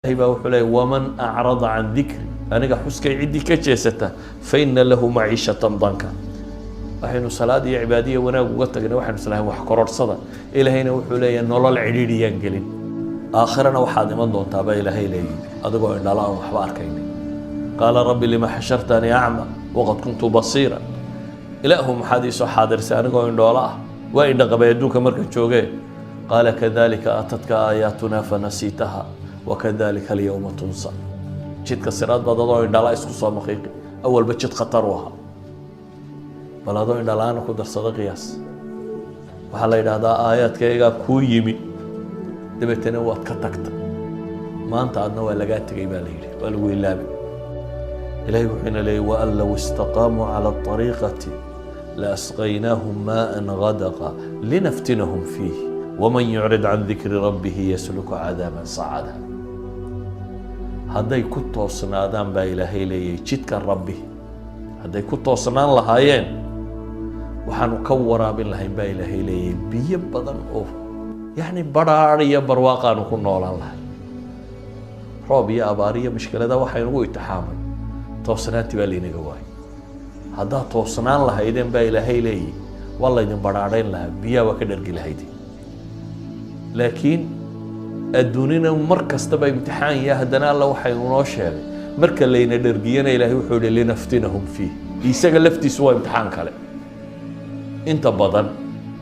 Ilaahay baa wuxuu leeyay: "ومن أعرض عن ذكري", aniga xuskay ciddii ka jeesata, "فإن له معيشة ضنكا". Waxaynu salaad iyo cibaadiya wanaag uga tagnay, waxaynu islahayn wax kororhsada. Ilaahayna wuxuu leeyahay: nolol cidhiidhiyaan gelin. Aakhirana waxaad iman doontaa baa Ilaahay leeyihi, adigoo indhala aan waxba arkaynin. "قال رب لم حشرتني أعمى وقد كنت بصيرا". Ilaahu, maxaad iisoo xaadirsay anigoo indhoolo ah? Waa indha qabay adduunka marka joogee. "قال كذلك أتتك آياتنا فنسيتها وكذلك اليوم تنسى". Jidka siraad baad adoo indhala isku soo maqiiqi. Awalba jid khatar u ahaa, bal adoo indhalaana ku darsado qiyaas. Waxaa la yidhaahdaa: aayaadkaygaa kuu yimi, dabeetana waad ka tagta. Maanta adna waa lagaa tegay baa la yidhi, waa lagu ilaabay. Ilahay wuxuu ina leeyay: "وأن لو استقاموا على الطريقة لأسقيناهم ماء غدقا لنفتنهم فيه ومن يعرض عن ذكر ربه يسلكه عذابا صعدا". Hadday ku toosnaadaan baa Ilaahay leeyahay, jidka Rabbi hadday ku toosnaan lahaayeen, waxaanu ka waraabin lahayn baa Ilaahay leeyahay biyo badan oo yacni badhaadh iyo barwaaqaanu ku noolaan lahay. Roob iyo abaar iyo mushkilada waxaynugu itixaamay toosnaantii baa laynaga waayay. Haddaad toosnaan lahaydeen baa Ilaahay leeyahy, waa laydin badhaadhayn lahaa, biyaha waa ka dhargi lahaydeen. Laakiin adduunina mar kastaba imtixaan ya haddana Alla waxay unoo sheegay, marka layna dhergiyana, Ilaahay wuxuu yihi: "لنفتنهم فيه". Isaga laftiisu waa imtixaan kale inta badan.